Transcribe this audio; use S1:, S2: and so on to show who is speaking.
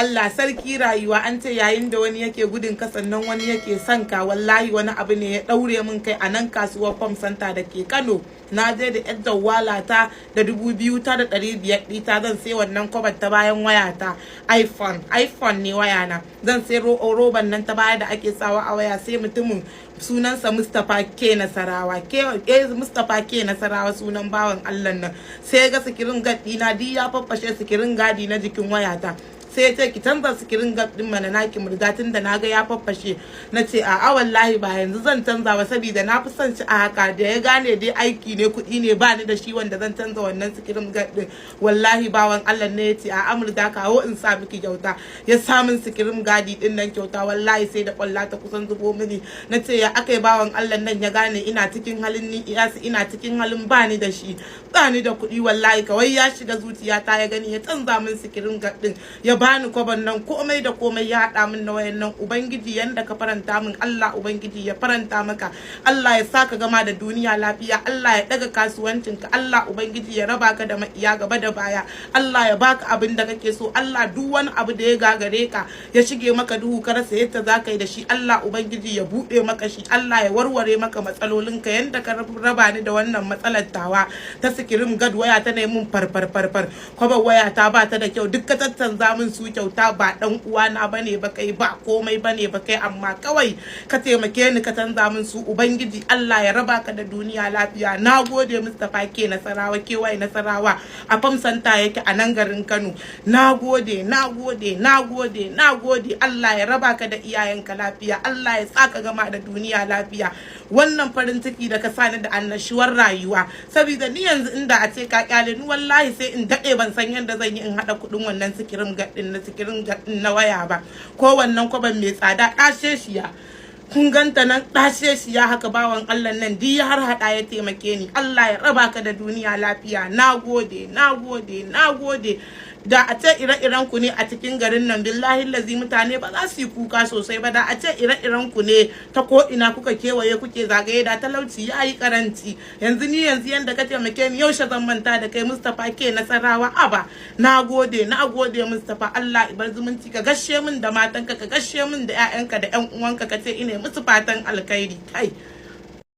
S1: Allah sarki rayuwa. An ce yayin da wani yake gudun ka, sannan wani yake son ka. Wallahi wani abu ne ya daure min kai a nan kasuwar Farm Center da ke Kano. Na je da yar jawwala ta da 2500 ɗita, zan sai wannan kwabar ta bayan wayata, iPhone, iPhone ne wayana. Zan sai roban nan ta baya da ake sawa a waya. Sai mutumin sunansa Mustapha K Nasarawa, K Mustapha K Nasarawa sunan bawan Allah nan. Sai ga screen guard ɗina duk ya faffashe, screen guard na jikin wayata. Sai ya ce, "Ki canza screen guard din mana naki, Murja, tun da naga ya faffashe." Na ce, "A wallahi ba yanzu zan canza ba, saboda na fi son shi a haka." Da ya gane dai aiki ne, kuɗi ne ba ni da shi wanda zan canza wannan screen guard din. Wallahi bawan Allah ne ya ce, "A Murja, kawo in sa miki kyauta." Ya sa min screen guard din nan kyauta. Wallahi sai da kwalla ta kusan zubo mini. Na ce, "Ya akai bawan Allah nan ya gane ina cikin halin ni ina cikin halin ba ni da shi, ba ni da kuɗi?" Wallahi kawai ya shiga zuciyata, ya gani, ya canza min screen guard din, ya bani kwaban nan, komai da komai ya haɗa min na wayan nan. Ubangiji, yanda ka faranta min, Allah Ubangiji ya faranta maka. Allah ya saka gama da duniya lafiya. Allah ya daga kasuwancinka. Allah Ubangiji ya raba ka da maƙiya gaba da baya. Allah ya baka abin da kake so. Allah, duk wani abu da ya gagare ka, ya shige maka duhu, ka rasa yadda za ka yi da shi, Allah Ubangiji ya buɗe maka shi. Allah ya warware maka matsalolinka yanda ka raba ni da wannan matsalar tawa ta screen guard, waya ta mun farfar farfar, kwabar waya ta ba ta da kyau, duk ka tattanza min su kyauta. Ba dan uwana bane ba kai, ba komai bane ba kai, amma kawai ka taimake ni ka canza min su. Ubangiji Allah ya raba ka da duniya lafiya. Na gode, Mustapha K Nasarawa, kewaye Nasarawa, a Farm Center yake a nan garin Kano. Na gode, na gode, na gode, na gode. Allah ya raba ka da iyayenka lafiya. Allah ya saka gama da duniya lafiya. Wannan farin ciki da ka sani da annashuwar rayuwa, saboda ni yanzu inda a ce ka kyale ni, wallahi sai in daɗe ban san yadda zan yi in haɗa kuɗin wannan screen guard ɗin na screen guard ɗin na waya ba, ko wannan kwaban mai tsada ɗashe shiya. Kun ganta nan ɗashe shi ya haka. Bawan Allah nan duk ya har haɗa ya taimake ni. Allah ya raba ka da duniya lafiya. Na gode, na gode, na gode. Da a ce ire-iren ku ne a cikin garin nan, billahi lazi mutane ba za su yi kuka sosai ba. Da a ce ire-iren ku ne ta ko ina kuka kewaye kuke zagaye, da talauci ya yi karanci. Yanzu ni yanzu yanda ka taimake ni, yaushe zan manta da kai, Mustapha K Nasarawa? Aba, na gode, na gode, Mustapha. Allah ibar zumunci. Ka gashe min da matanka, ka gashe min da 'ya'yanka da 'yan uwanka, ka ce ina musu fatan alkhairi. Kai.